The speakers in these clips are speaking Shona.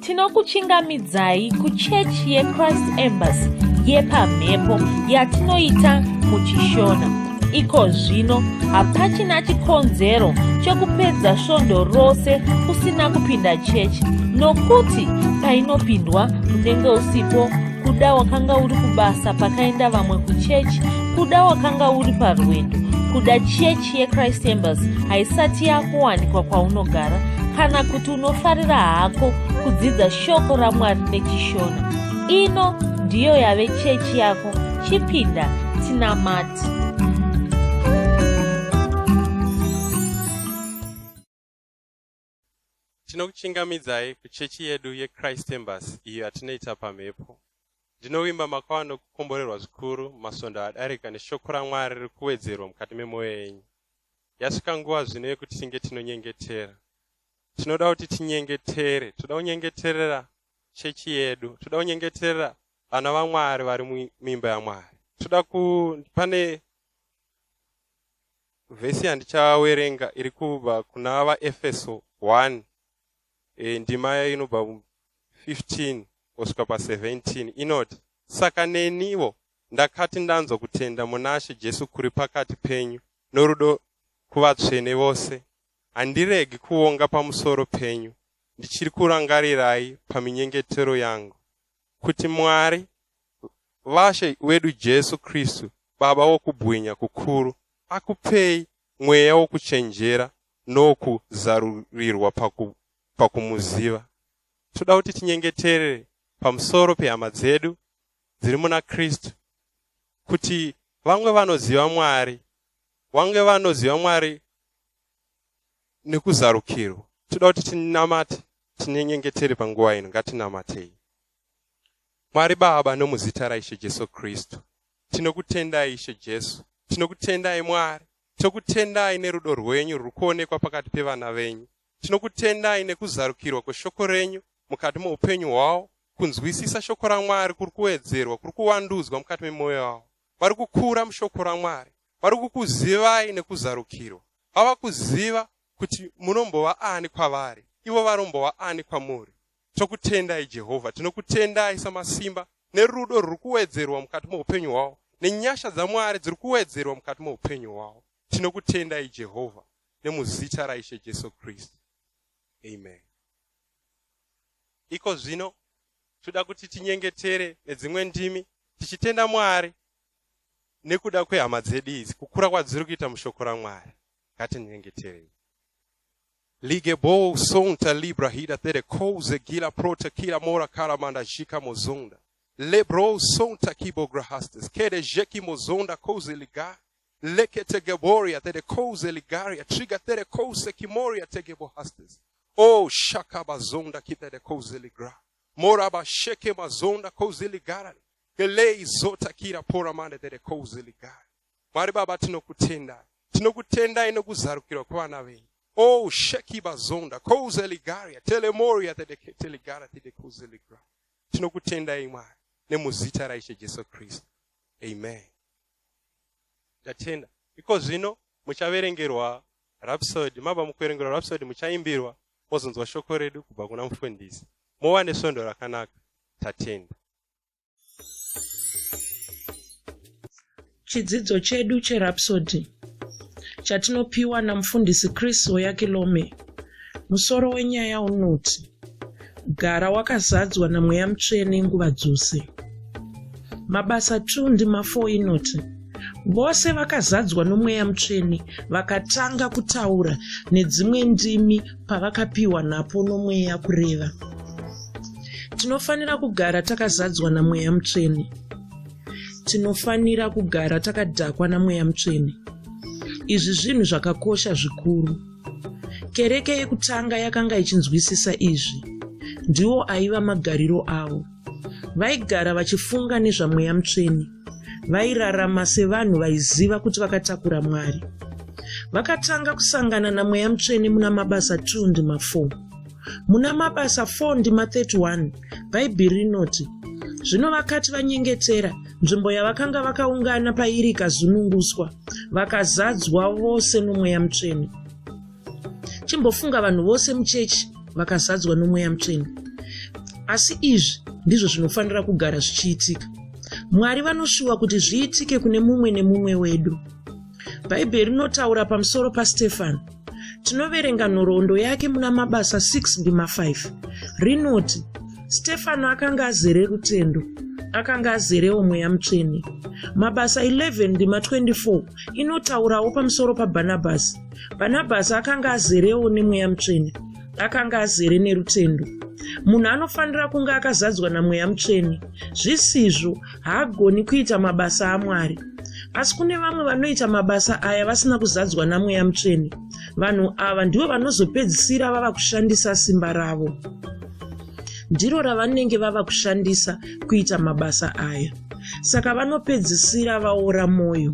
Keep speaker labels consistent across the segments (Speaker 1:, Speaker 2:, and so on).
Speaker 1: Tinokuchingamidzai kuchechi yeChrist Embassy yepamhepo yatinoita muchiShona. Iko zvino hapachina chikonzero chekupedza svondo rose usina kupinda chechi nokuti painopindwa unenge usipo, kuda wakanga uri kubasa pakaenda vamwe kuchechi, kuda wakanga uri parwendo, kuda chechi yeChrist Embassy haisati yakuwanikwa kwaunogara, kana kuti unofarira hako kudzidza shoko raMwari nechiShona. Ino ndiyo yave chechi yako, chipinda tinamate.
Speaker 2: Tinokuchingamidzai kuchechi yedu yeChrist Embassy iyo yatinoita pamhepo. Ndinovimba makava nokukomborerwa zvikuru masvondo adarika neshoko raMwari riri kuwedzerwa mukati memwoyo yenyu. Yasvika nguva zvino yekuti tinge tinonyengetera. Tinoda kuti tinyengetere. Toda kunyengeterera chechi yedu. Toda kunyengeterera vana vaMwari vari muimba yaMwari. Toda ku pane vhesi yandichawerenga iri kubva kuna vaEfeso 1 e, ndima inobva 15 kusvika pa17 inoti, Saka neniwo ndakati ndanzwa kutenda munaShe Jesu kuri pakati penyu norudo kuvatsvene vose, handiregi kuonga pamusoro penyu, ndichiri kurangarirai paminyengetero yangu, kuti Mwari vaShe wedu Jesu Kristu, Baba wokubwinya kukuru, akupei mweya wokuchenjera nowokuzarurirwa paku, pakumuziva. Toda kuti tinyengeterere pamusoro pehama dzedu dziri muna Kristu, kuti vamwe vanoziva Mwari, vange vanoziva Mwari nekuzarukirwa. Toda kuti tinamate, tinyengetere panguva ino. Ngatinamatei. Mwari Baba, nomuzita raIshe Jesu Kristu, tinokutendai Ishe Jesu, tinokutendai Mwari, tokutendai nerudo rwenyu ruri kuonekwa pakati pevana venyu. Tinokutendai nekuzarukirwa kweshoko renyu mukati moupenyu hwavo, kunzwisisa shoko raMwari kuri kuwedzerwa, kuri kuvandudzwa mukati memwoyo yavo. Vari kukura mushoko raMwari, vari kukuzivai nekuzarukirwa. Vava kuziva kuti munombova ani kwavari, ivo varombova ani kwamuri. Tokutendai Jehovha, tinokutendai samasimba nerudo rwuri kuwedzerwa mukati moupenyu hwavo, nenyasha dzaMwari dziri kuwedzerwa mukati moupenyu hwavo. Tinokutendai Jehovha nemuzita raIshe Jesu Kristu. Amen. Iko zvino toda kuti tinyengetere nedzimwe ndimi tichitenda Mwari nekuda kwehama dzedu idzi, kukura kwadziri kuita mushoko raMwari. Ngatinyengeterei. Ligebo sonta libra hida tere koze gila prota kila mora karamanda jika mozonda. Lebro sonta kibo grahastes kede jeki mozonda koze liga. Lekete geboria tere koze ligaria triga tere koze kimoria tegebo hastes. O shakaba zonda kitere koze ligra. Moraba sheke mazonda koze ligara. Gelei zota kira pora mande tere koze ligara. Mwari Baba, tinokutendai. Tinokutendai nokuzarukirwa kwevana venyu. Oh, shekiba zonda koze ligaria telemoria teligara tedekoze ligra. Tinokutendai Mwari nemuzita raIshe Jesu Kristu. Amen. Ndatenda. Iko zvino muchaverengerwa Rhapsody, mabva mukuverengerwa Rhapsody muchaimbirwa, mozonzwa shoko redu kubva kuna mufundisi. Mova nesvondo rakanaka. Tatenda.
Speaker 3: Chidzidzo chedu cheRhapsody chatinopiwa naMufundisi Chris Oyakilome. Musoro wenyaya unoti Gara wakazadzwa naMweya Mutsvene nguva dzose. Mabasa 2 ndima 4 inoti Vose vakazadzwa noMweya Mutsvene vakatanga kutaura nedzimwe ndimi pavakapiwa napo noMweya kureva. Tinofanira kugara takazadzwa naMweya Mutsvene. Tinofanira kugara takadhakwa naMweya Mutsvene. Izvi zvinhu zvakakosha zvikuru. Kereke yekutanga yakanga ichinzwisisa izvi. Ndiwo aiva magariro avo. Vaigara vachifunga nezvaMweya Mutsvene. Vairarama sevanhu vaiziva kuti vakatakura Mwari. Vakatanga kusangana naMweya Mutsvene muna Mabasa 2 ndima 4. Muna Mabasa 4 ndima 31, Bhaibheri rinoti, Zvino vakati vanyengetera, nzvimbo yavakanga vakaungana pairi ikazununguswa, vakazadzwa vose noMweya Mutsvene. Chimbofunga vanhu vose muchechi vakazadzwa noMweya Mutsvene. Asi izvi ndizvo zvinofanira kugara zvichiitika. Mwari vanoshuva kuti zviitike kune mumwe nemumwe wedu. Bhaibheri rinotaura pamusoro paStefani. Tinoverenga nhoroondo yake muna Mabasa 6 ndima 5. Rinoti, Stefano akanga azere rutendo, akanga azerewo Mweya Mutsvene. Mabasa 11 ndima 24 inotaurawo pamusoro paBhanabhasi. Bhanabhasi akanga azerewo neMweya Mutsvene, akanga azere nerutendo. Munhu anofanira kunge akazadzwa naMweya Mutsvene, zvisizvo haagoni kuita mabasa aMwari. Asi kune vamwe vanoita mabasa aya vasina kuzadzwa naMweya Mutsvene. Vanhu ava ndivo vanozopedzisira vava kushandisa simba ravo. Ndiro ravanenge vava kushandisa kuita mabasa aya. Saka vanopedzisira vaora mwoyo.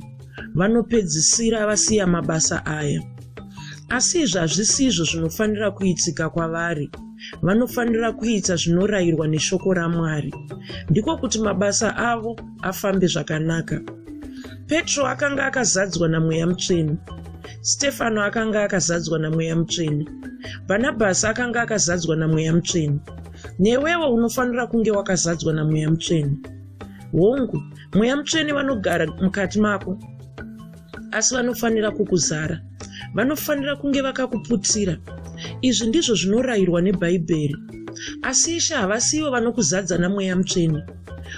Speaker 3: Vanopedzisira vasiya mabasa aya. Asi izvi hazvisizvo zvinofanira kuitika kwavari. Vanofanira kuita zvinorayirwa neshoko raMwari. Ndiko kuti mabasa avo afambe zvakanaka. Petro akanga akazadzwa naMweya Mutsvene. Stefano akanga akazadzwa naMweya Mutsvene. Bhanabhasi akanga akazadzwa naMweya Mutsvene. Newewo unofanira kunge wakazadzwa naMweya Mutsvene. Hongu, Mweya Mutsvene vanogara mukati mako, asi vanofanira kukuzara. Vanofanira kunge vakakuputira. Izvi ndizvo zvinorayirwa neBhaibheri. Asi Ishe havasivo vanokuzadza naMweya Mutsvene.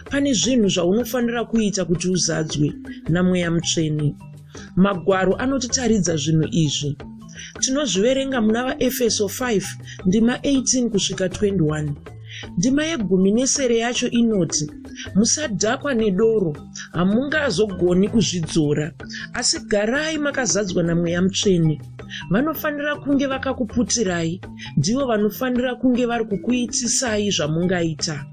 Speaker 3: Pane zvinhu zvaunofanira kuita kuti uzadzwe naMweya Mutsvene. Magwaro anotitaridza zvinhu izvi. Tinozviverenga muna vaEfeso 5 ndima 18 kusvika 21. Ndima yegumi nesere yacho inoti, Musadhakwa nedoro, hamungazogoni kuzvidzora, asi garai makazadzwa naMweya Mutsvene. Vanofanira kunge vakakuputirai, ndivo vanofanira kunge vari kukuitisai zvamungaita.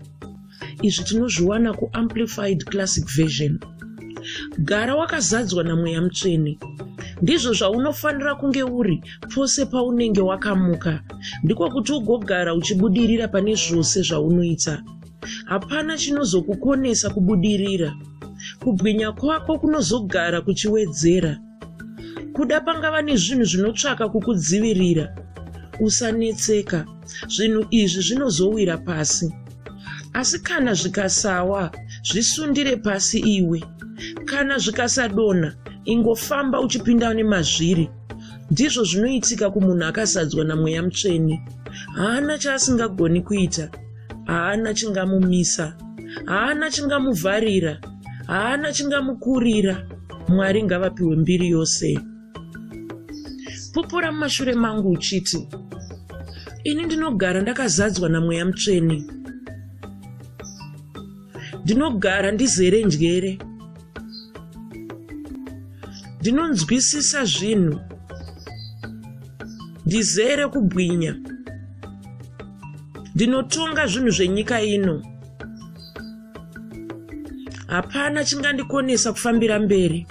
Speaker 3: Izvi tinozviwana kuAmplified Classic Version. Gara wakazadzwa naMweya Mutsvene. Ndizvo zvaunofanira kunge uri pose paunenge wakamuka. Ndiko kuti ugogara uchibudirira pane zvose zvaunoita. Hapana chinozokukonesa kubudirira. Kubwinya kwako kunozogara kuchiwedzera. Kuda pangava nezvinhu zvinotsvaka kukudzivirira. Usanetseka. Zvinhu izvi zvinozowira pasi. Asi kana zvikasawa, zvisundire pasi iwe. Kana zvikasadonha, ingofamba uchipinda nemazviri. Ndizvo zvinoitika kumunhu akazadzwa naMweya Mutsvene. Haana chaasingagoni kuita. Haana chingamumisa. Haana chingamuvharira. Haana chingamukurira. Mwari ngavapiwe mbiri yose. Pupura mumashure mangu uchiti, Ini ndinogara ndakazadzwa naMweya Mutsvene. Ndinogara ndizere njere. Ndinonzwisisa zvinhu. Ndizere kubwinya. Ndinotonga zvinhu zvenyika ino. Hapana chingandikonesa kufambira mberi.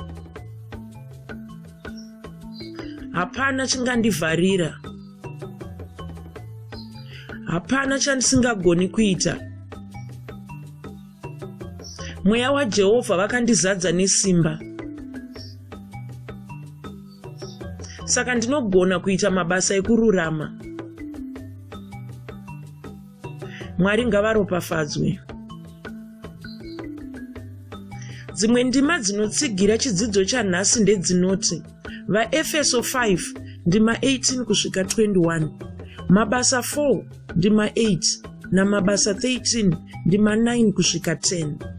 Speaker 3: Hapana chingandivharira. Hapana chandisingagoni kuita. Mweya waJehovha vakandizadza nesimba. Saka ndinogona kuita mabasa ekururama. Mwari ngavaropafadzwe. Dzimwe ndima dzinotsigira chidzidzo chanhasi ndedzinoti VaEfeso 5 ndima 18 kusvika 21, Mabasa 4 ndima 8 naMabasa 13 ndima 9 kusvika 10.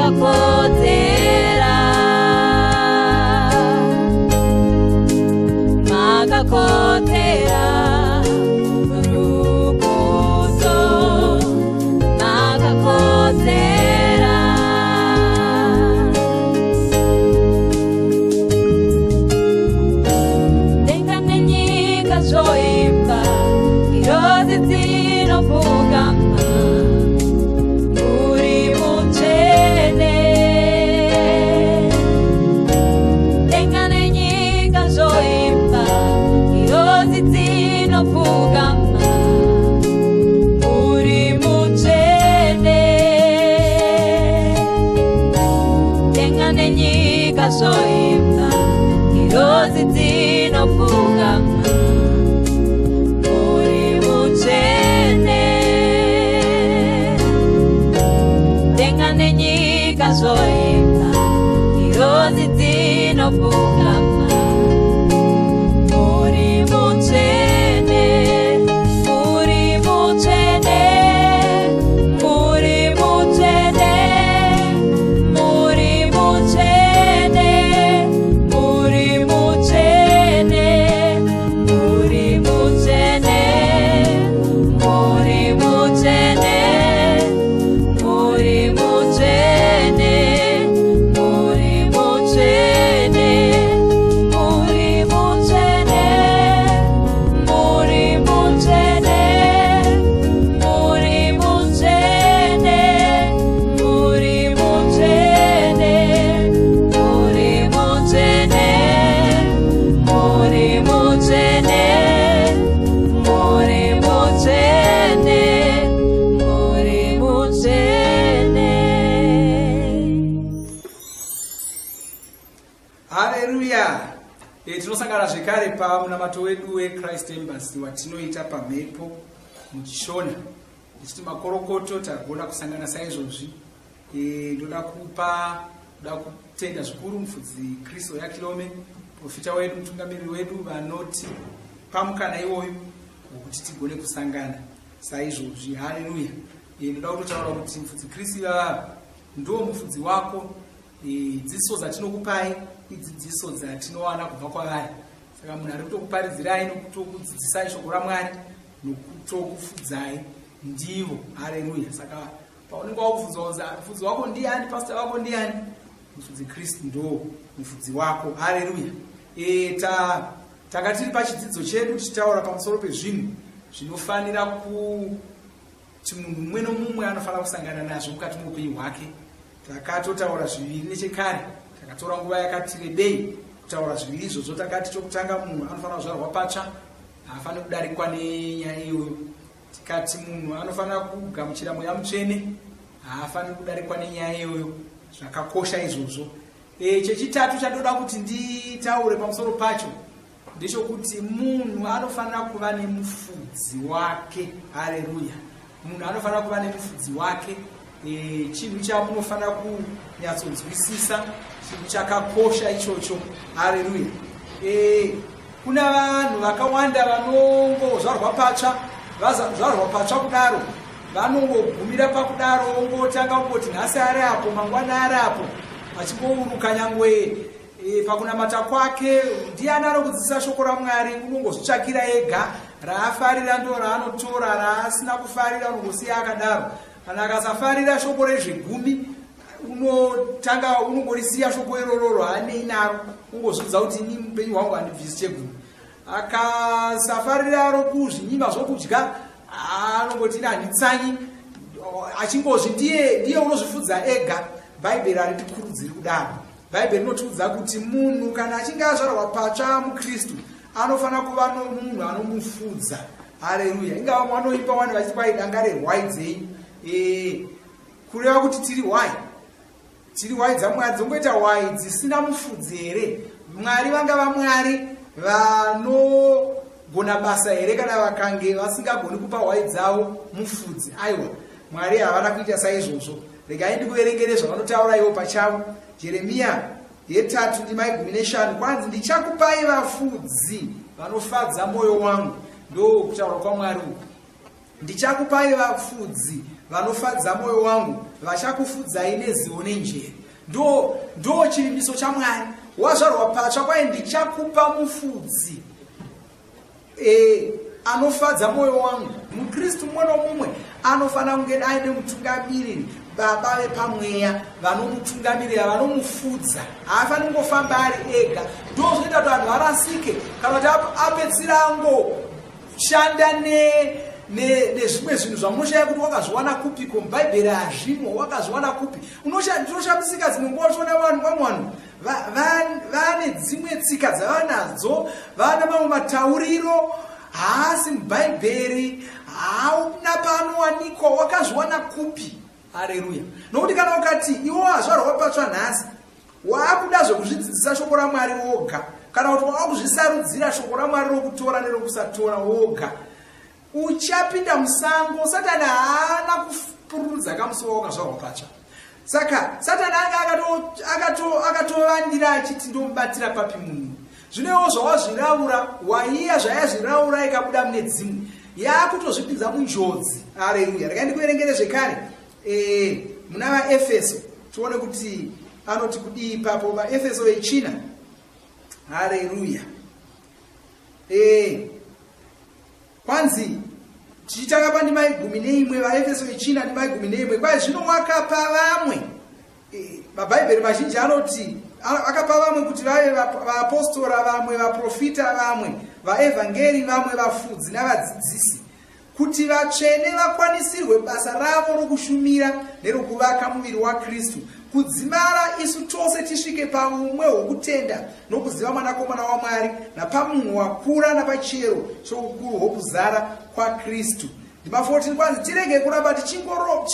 Speaker 4: Makakodzera, makakodzera rukudzo, makakodzera. Denga nenyika zvoimba, ngirozi dzinopfugama, muri mutsvene. Denga nenyika zvoimba, ngirozi dzinopfugama, muri mutsvene. Denga nenyika zvoimba, ngirozi dzinopfugama, muri mutsvene. Denga nenyika zvoimba, ngirozi dzinopfugama, muri mutsvene, muri mutsvene, muri mutsvene, muri mutsvene, muri mutsvene, muri mutsvene, muri mutsvene, muri mutsvene, muri mutsvene, muri mutsvene, muri mutsvene, muri mutsvene, muri mutsvene, muri mutsvene, muri mutsvene, muri mutsvene, muri mutsvene.
Speaker 5: Haleluya! Tinosangana zvekare pamunamato wedu weChrist Embassy watinoita pamhepo muchiShona. Ndichiti makorokoto, tagona kusangana saizvozvi. Ndoda kupa ndoda kutenda zvikuru mufudzi Kristo Yakilome, profita wedu, mutungamiriri wedu, vanoti pamukana iwoyu wekuti tigone kusangana saizvozvi. Haleluya! Ndoda kutotaura kuti mufudzi Kristu ivava ndo mufudzi wako. Dzidziso dzatinokupai idzidziso dzatinowana kubva kwavari. Saka munhu ari kutokuparidzirai nokutokudzidzisai shoko raMwari nokutokufudzai ndivo. Haleluya! Saka paunenge wakufudzwa kunzi mufudzi wako ndiani, pastor wako ndiani, mufudzi Kristu ndo mufudzi wako. Haleluya! Tanga tiri pachidzidzo chedu tichitaura pamusoro pezvinhu zvinofanira kuti munhu mumwe nomumwe anofanira kusangana nazvo mukati meupenyu hwake. Takatotaura zviviri nechekare, takatora nguva yakati rebei kutaura zviviri izvozvo. Takati chokutanga, munhu anofanira kuzvarwa patsva, haafaniri kudarikwa nenyaya iyoyo. Tikati munhu anofanira kugamuchira Mweya Mutsvene, haafaniri kudarikwa nenyaya iyoyo. Zvakakosha izvozvo. Chechitatu chandoda kuti nditaure pamusoro pacho ndechokuti munhu anofanira kuva nemufudzi wake. Haleluya! Munhu anofanira kuva nemufudzi wake. Chinhu chamunofanira kunyatsonzwisisa, chinhu chakakosha ichocho. Haleluya! Kuna vanhu vakawanda vanongozvarwa patsva, vazvarwa patsva kudaro vanongogumira pakudaro, ongotanga kungoti nhasi ari apo, mangwana ari apo, achingouruka nyangwe pakunamata kwake. Ndiani anokudzidzisa shoko raMwari? Unongozvitsvakira ega, raafarira ndo raanotora, raasina kufarira unongosiya akadaro. Kana akasafarira shoko rezvegumi, unotanga unongorisiya shoko irororo, haanei naro, ungozviudza kuti ini mupenyu hwangu handibvisi chegumi. Akasafarira rokuzvinyima zvokudya, anongoti ini handitsanyi, achingozvi ndiye unozvifudza ega. Bhaibheri haritikurudziri kudaro. Bhaibheri rinotiudza kuti munhu kana achinge azvarwa patsva muKristu anofanira kuva nomunhu anomufudza. Haleluya! Ingava vanoimba wani vachiti kwai danga rehwai dzenyu, kureva kuti tiri hwai, tiri hwai dzaMwari. Dzongoita hwai dzisina mufudzi here? Mwari vangava Mwari vanogona basa here kana vakange vasingagoni kupa hwai dzavo mufudzi? Aiwa, Mwari havana kuita saizvozvo. Regai ndikuverengere zvavanotaura ivo pachavo. Jeremiya yetatu ndima 15, kwanzi, "Ndichakupai vafudzi vanofadza mwoyo wangu." Ndo kutaura kwaMwari uku. "Ndichakupai vafudzi vanofadza mwoyo wangu, vachakufudzai nezivo nenjere. Ndo ndo chivimbiso chaMwari. Wazvarwa patsva, kwai ndichakupa mufudzi anofadza mwoyo wangu. MuKristu mumwe nomumwe anofanira kunge aine mutungamiriri, baba vepamweya vanomutungamirira, vanomufudza. Haafaniri kungofamba ari ega. Ndo zvinoita kuti vanhu varasike, kana kuti apedzisira angoshanda nezvimwe zvinhu zvamunoshaya kuti wakazviwana kupiko. MuBhaibheri hazvimo. Wakazviwana kupi? Ndinoshamisika dzimwe nguva uchiona vanhu, vamwe vanhu vane dzimwe tsika dzavanadzo, vana mamwe matauriro haasi muBhaibheri, hauna paanowanikwa. Wakazviwana kupi? Hareruya! Nokuti kana ukati iwo wazvarwa patsva nhasi, waakuda zvekuzvidzidzisa shoko raMwari woga, kana kuti waakuzvisarudzira shoko raMwari rokutora nerokusatora woga, uchapinda musango. Satani haana kupururudza kamusi wawakazvarwa patsva. Saka Satani anga akatovandira achiti, "Ndomubatira papi munhu?" Zvino iwo zvawazviraura, waiya zvayazviraura, ikabuda mune dzimwe, yaakutozvipinza munjodzi. Areruya! Regai ndikuverengere zvekare muna VaEfeso, tione kuti anoti kudii ipapo. VaEfeso vechina. Hareruya! Kwanzi, tichitanga pandima 11, VaEfeso yechina, ndima 11, kwai zvino wakapa vamwe, mabhaibheri mazhinji anoti akapa vamwe kuti vave vaapostora, vamwe vaprofita, vamwe vaevhangeri, vamwe vafudzi navadzidzisi, kuti vatsvene vakwanisirwe basa ravo rokushumira nerokuvaka muviri waKristu, kudzimara isu tose tisvike paumwe hwokutenda nokuziva Mwanakomana waMwari, napamunhu wakura, napachiyero choukuru hwokuzara kwaKristu. Ndima 14, kwanzi tirege kuramba tichingova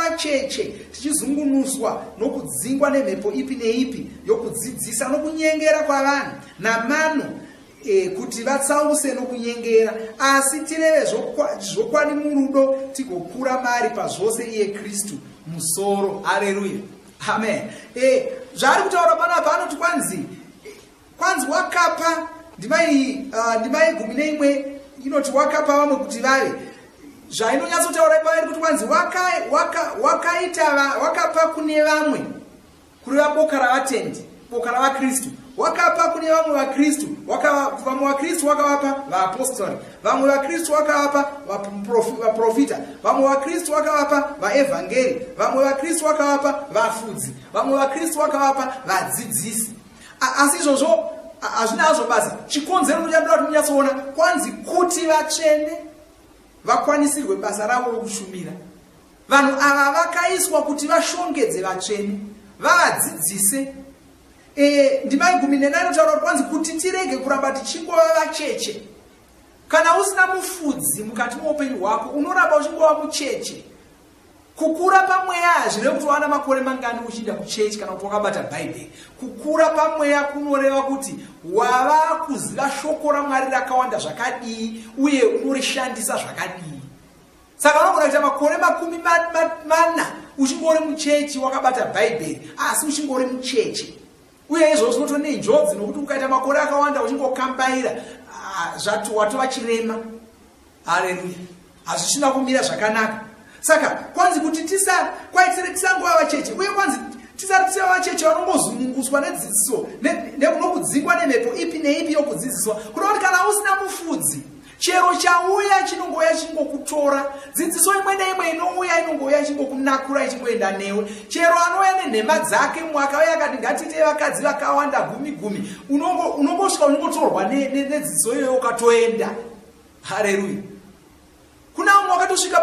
Speaker 5: vacheche, tichizungunuswa nokudzingwa nemhepo ipi neipi yokudzidzisa nokunyengera kwavanhu namano kuti vatsause nokunyengera, asi tireve zvokwadi murudo, tigokura mari pazvose iye Kristu musoro. Hareruya, amen. Zvaari kutaura panapa, anoti kwanzi wakapa, ndima iyi, ndima 11 inoti wakapa vamwe kuti vave, zvainonyatsotaura ipairi kuti kwanzi wakapa kune vamwe, kureva boka ravatendi, boka ravakristu. Wakapa kune vamwe vakristu, vamwe vakristu wakavapa vaapostori, vamwe vakristu wakavapa vaprofita, vamwe vakristu wakavapa vaevhangeri, vamwe vakristu wakavapa vafudzi, vamwe vakristu wakavapa vadzidzisi. Asi izvozvo hazvina hazvo basa. Chikonzero nochandira kuti munyatsoona, kwanzi kuti vatsvene vakwanisirwe basa ravo rokushumira. Vanhu ava vakaiswa kuti vashongedze vatsvene, vavadzidzise. Ndima 14 inotaura kuti kwanzi kuti tirege kuramba tichingova vacheche. Kana usina mufudzi mukati meupenyu hwako, unoramba uchingova mucheche. Kukura pamweya hazvirevi kuti wana makore mangani uchiinda kuchechi kana kuti wakabata Bhaibheri. Kukura pamweya kunoreva kuti wava kuziva shoko raMwari rakawanda zvakadii uye unorishandisa zvakadii. Saka unogona kuita makore 40 uchingori muchechi wakabata Bhaibheri, asi uchingori muchechi. Uye izvozvo zvinotova nenjodzi, nokuti ukaita makore akawanda uchingokambaira, zvati watova chirema. Haleluya! Hazvichina kumira zvakanaka. Saka kwanzi kuti tisa kwaitire tisangova vacheche, uye kwanzi tisati tisava vacheche vanongozununguswa nedzidziso nokudzingwa nemhepo ipi neipi yokudzidziswa. Kuda kuti kana usina mufudzi, chero chauya chinongouya chingokutora. Dzidziso imwe neimwe inouya inongouya ichingokunakura, ichingoenda newe. Chero anouya nenhema dzake, mumwe akauya akati ngatiitei vakadzi vakawanda gumi gumi, unongosvika uchingotorwa nedzidziso iyoyo, ukatoenda. Hareruya! Kuna vamwe wakatosvika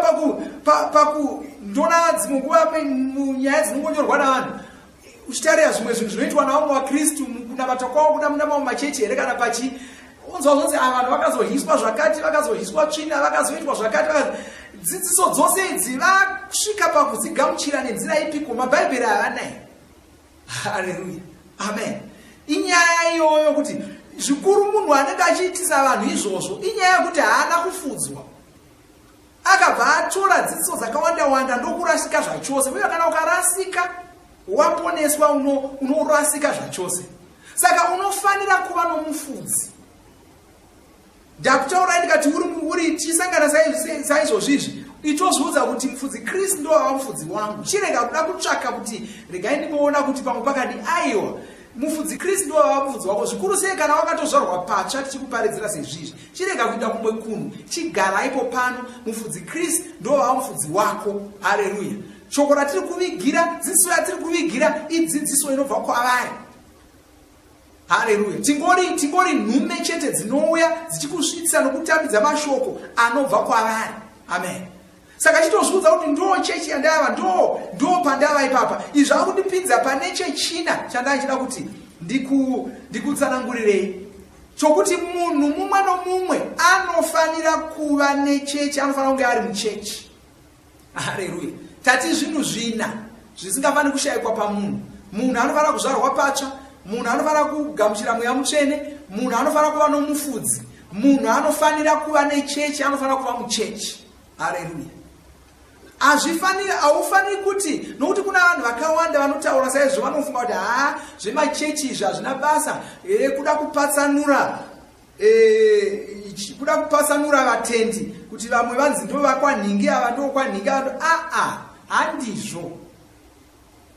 Speaker 5: paku ndona dzimwe nguva munyaya dzinongonyorwa navanhu, uchitarira zvimwe zvinhu zvinoitwa navamwe vakristu mukunamata kwavo, kuda muna mamwe machechi here kana pachi, unzwa zvonzi ava vanhu vakazohiswa zvakati, vakazohiswa tsvina, vakazoitwa zvakati. Dzidziso dzose idzi vasvika pakudzigamuchira nenzira ipiko? Mabhaibheri havanai. Haleluya, amen. Inyaya iyoyo kuti zvikuru munhu anenge achiitisa vanhu izvozvo, inyaya yekuti haana kufudzwa, akabva atora dzidziso dzakawanda wanda ndokurasika zvachose. Uye kana ukarasika waponeswa, unorasika zvachose. Saka unofanira kuva nomufudzi. Ndakutaurai ndikati uri tichisangana saizvozvi izvi. Itozviudza kuti mufudzi Chris ndo ava mufudzi wangu. Chirega kuda kutsvaka kuti regai ndimboona kuti pamwe pakadi. Aiwa, mufudzi Chris ndo ava mufudzi wako, zvikuru sei kana wakatozvarwa patsva tichikuparidzira sezvizvi. Chirega kuita kumwe kunhu, chigara ipo pano. Mufudzi Chris ndo vava mufudzi wako. Hareruya! Shoko ratiri kuvigira, dzidziso yatiri kuvigira idzidziso inobva kwavari. Hareruya! Tingori, tingori nhume chete dzinouya dzichikusvitsa nokutambidza mashoko anobva kwavari. Amen. Saka chitozviudza kuti ndo chechi yandava, ndo ndo pandava ipapa. Izvi akundipinza pane chechina chandanga kuti ndikutsanangurirei, chokuti munhu mumwe nomumwe anofanira kuva nechechi, anofanira kunge ari muchechi. Hareruya! Tati zvinhu zvina zvisingafaniri kushayikwa pamunhu. Munhu anofanira kuzvarwa patsva, munhu anofanira kugamuchira Mweya Mutsvene, munhu anofanira kuva nomufudzi, munhu anofanira kuva nechechi, anofanira kuva muchechi. Hareruya! Hazvifaniri, haufaniri kuti, nokuti kuna vanhu vakawanda vanotaura saizvo, vanofunga kuti haa, zvemachechi izvi hazvina basa, e, kuda kupatsanura, e, kuda kupatsanura vatendi kuti vamwe vanzi ndovakwanhingi, ava ndokwanhingi, ava aa. Handizvo.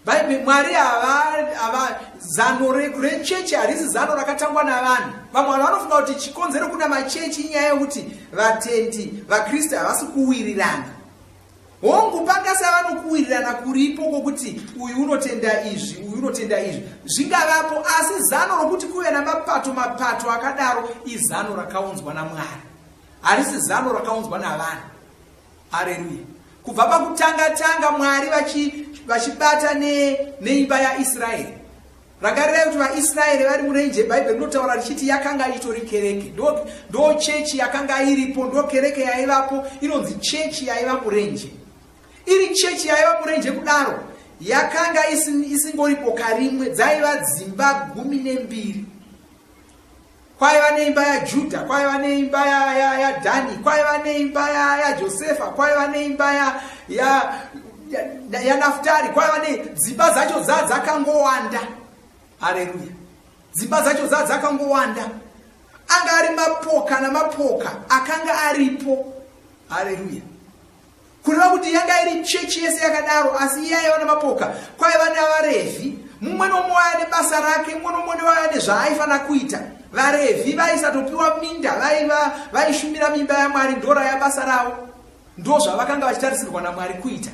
Speaker 5: Bhaibheri, Mwari hava zano rechechi, harisi zano rakatangwa navanhu. Vamwe vanhu vanofunga kuti chikonzero kuna machechi inyaya yekuti vatendi vaKristu havasi kuwirirana. Hongu, pangasava nokuwirirana kuripo kwokuti uyu unotenda izvi, uyu unotenda izvi, zvingavapo, asi zano rokuti kuve namapato mapato akadaro izano rakaunzwa naMwari, harisi zano rakaunzwa navanhu. Hareruya! Kubva pakutanga tanga Mwari vachibata neimba yaIsraeri. Rangarirai kuti vaIsraeri vari murenje, Bhaibheri rinotaura richiti yakanga itori kereke. Ndo, ndo chechi yakanga iripo, ndo kereke yaivapo, inonzi chechi yaiva murenje. Iri chechi yaiva murenje kudaro, yakanga isingori boka rimwe, dzaiva dzimba 12. Kwaiva neimba yaJudha, kwaiva neimba yaDhani, kwaiva neimba yaJosefa, kwaiva neimba yaNaftari, kwaiva nedzimba dzacho dzaa dzakangowanda. Hareruya! Dzimba dzacho dzaa dzakangowanda. Anga ari mapoka namapoka akanga aripo. Hareruya! Kureva kuti yanga iri chechi yese yakadaro, asi iye aiva namapoka. Kwaiva navaRevhi, mumwe nomumwe waiva nebasa rake, mumwe nomumwe waiva nezvaaifanira kuita. VaRevhi vaisatopiwa minda, vaiva vaishumira mimba yaMwari, ndoraiva basa ravo, ndozvavakanga vachitarisirwa naMwari kuita.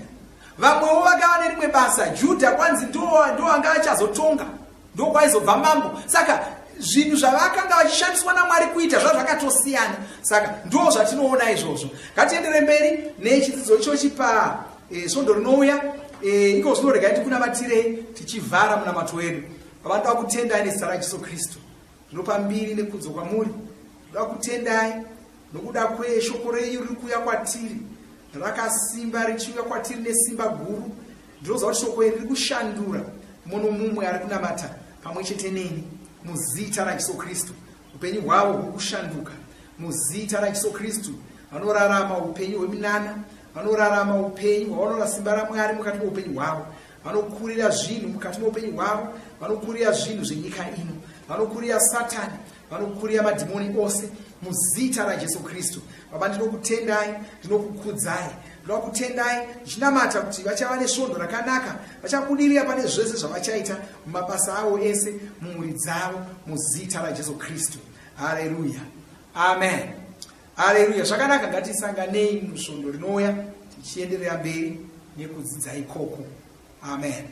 Speaker 5: Vamwewo vakava nerimwe basa. Judha kwanzi ndo ndo anga achazotonga, ndokwaizobva mambo. Saka zvinhu zvavakanga vachishandiswa naMwari kuita zvazvakatosiyana. Saka ndo zvatinoona izvozvo. Ngatiendere mberi nechidzidzo ichochi pa svondo rinouya. Iko zvino regai tikunamatirei tichivhara munamato wedu. Baba, ndoda kutendai nezita raJesu Kristu. Ndinopa mbiri nekudzo kwamuri. Ndoda kutendai nokuda kweshoko renyu riri kuuya kwatiri rakasimba, richiuya kwatiri nesimba guru. Ndinoziva kuti shoko iri riri kushandura mumwe nomumwe ari kunamata pamwe chete neni muzita raJesu Kristu. Upenyu hwavo huri kushanduka muzita raJesu Kristu. Vanorarama upenyu hweminana, vanorarama upenyu hwavanoona simba raMwari mukati meupenyu hwavo. Vanokurira zvinhu mukati meupenyu hwavo, vanokurira zvinhu zvenyika ino, vanokurira Satani, vanokurira madhimoni ose muzita raJesu Kristu. Baba, ndinokutendai, ndinokukudzai. Ndoda kutendai ndichinamata kuti vachava nesvondo rakanaka, vachabudirira pane zvese zvavachaita mumabasa avo ese, mumhuri dzavo, muzita raJesu Kristu. Hareruya, amen. Hareruya. Zvakanaka, ngatisanganei musvondo rinouya tichienderera mberi nekudzidza ikoko. Amen.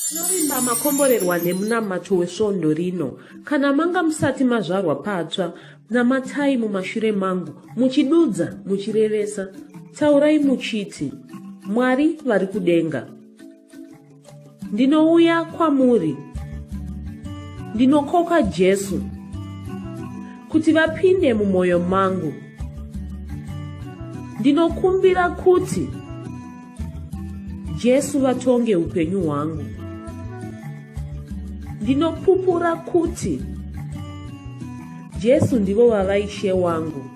Speaker 1: Tinovimba makomborerwa nemunamato wesvondo rino. Kana manga musati mazvarwa patsva, namatai mumashure mangu, muchidudza, muchirevesa. Taurai muchiti, Mwari vari kudenga, ndinouya kwamuri. Ndinokoka Jesu kuti vapinde mumwoyo mangu. Ndinokumbira kuti Jesu vatonge upenyu hwangu. Ndinopupura kuti Jesu ndivo vava Ishe wangu.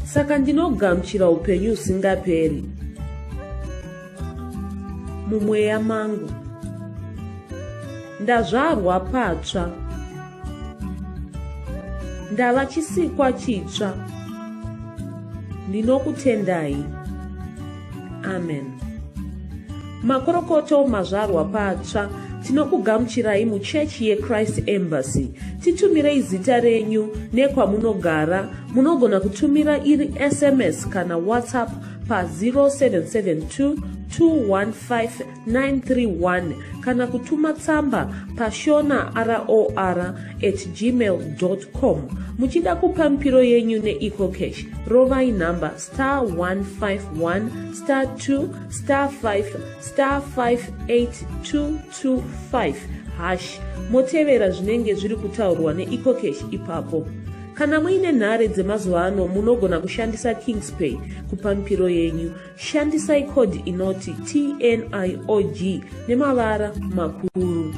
Speaker 1: Saka ndinogamuchira upenyu husingaperi mumweya mangu. Ndazvarwa patsva. Ndava chisikwa chitsva. Ndinokutendai. Amen. Makorokoto mazvarwa patsva tinokugamuchirai muchechi yeChrist Embassy. Titumirei zita renyu nekwamunogara. Munogona kutumira iri SMS kana WhatsApp pa 0772 215 931 kana kutuma tsamba pashona ror at gmail com. Muchida kupa mipiro yenyu neEcoCash, rovai nhamba star 151 star 2 star 5 star 58225 hash, motevera zvinenge zviri kutaurwa neEcoCash ipapo. Kana muine nhare dzemazuva ano, munogona kushandisa Kingspay kupa mipiro yenyu. Shandisai kodhi inoti TNIOG nemavara makuru.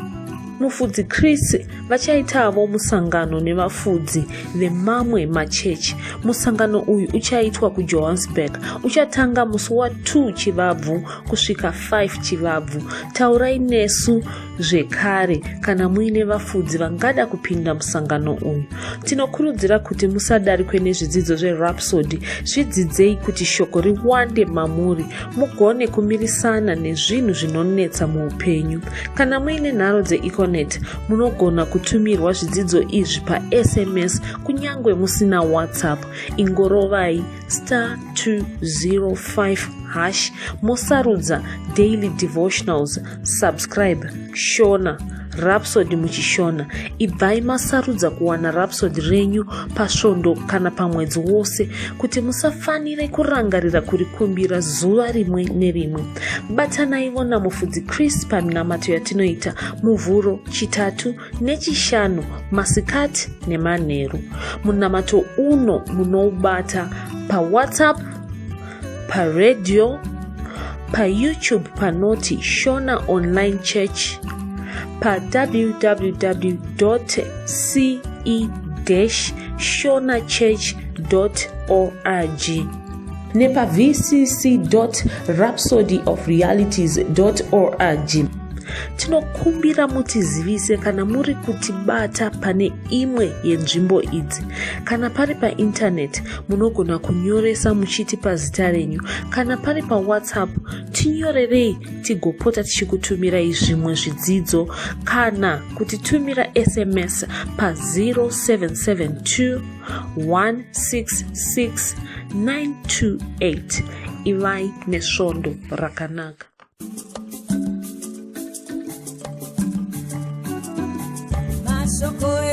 Speaker 1: Mufudzi Chris vachaitavo musangano nevafudzi vemamwe machechi. Musangano uyu uchaitwa kuJohannesburg, uchatanga musi wa2 Chivabvu kusvika 5 Chivabvu. Taurai nesu zvekare kana muine vafudzi vangada kupinda musangano uyu. Tinokurudzira kuti musadarikwe nezvidzidzo zveRhapsody. Zvidzidzei kuti shoko riwande mamuri, mugone kumirisana nezvinhu zvinonetsa muupenyu. Kana muine nharo dzeEconet, munogona kutumirwa zvidzidzo izvi paSMS kunyange musina WhatsApp. Ingorovai star 205 hash, mosarudza daily devotionals, subscribe Shona Rhapsody muchiShona. Ibvai masarudza kuwana Rhapsody renyu pasvondo kana pamwedzi wose kuti musafanire kurangarira kurikumbira zuva rimwe nerimwe. Batanaivo namufudzi Chris paminamato yatinoita Muvhuro, Chitatu neChishanu, masikati nemanheru. Munamato uno munoubata paWhatsApp, paredhiyo, paYouTube panoti Shona Online Church, pawww ce shonachurch org nepavcc rhapsodyofrealities org. Tinokumbira mutizivise kana muri kutibata pane imwe yenzvimbo idzi. Kana pari paintaneti, munogona kunyoresa muchitipa zita renyu. Kana pari paWhatsApp, tinyorerei tigopota tichikutumirai zvimwe zvidzidzo, kana kutitumira SMS pa0772 166 928. Ivai nesvondo rakanaka.
Speaker 4: Mashoko.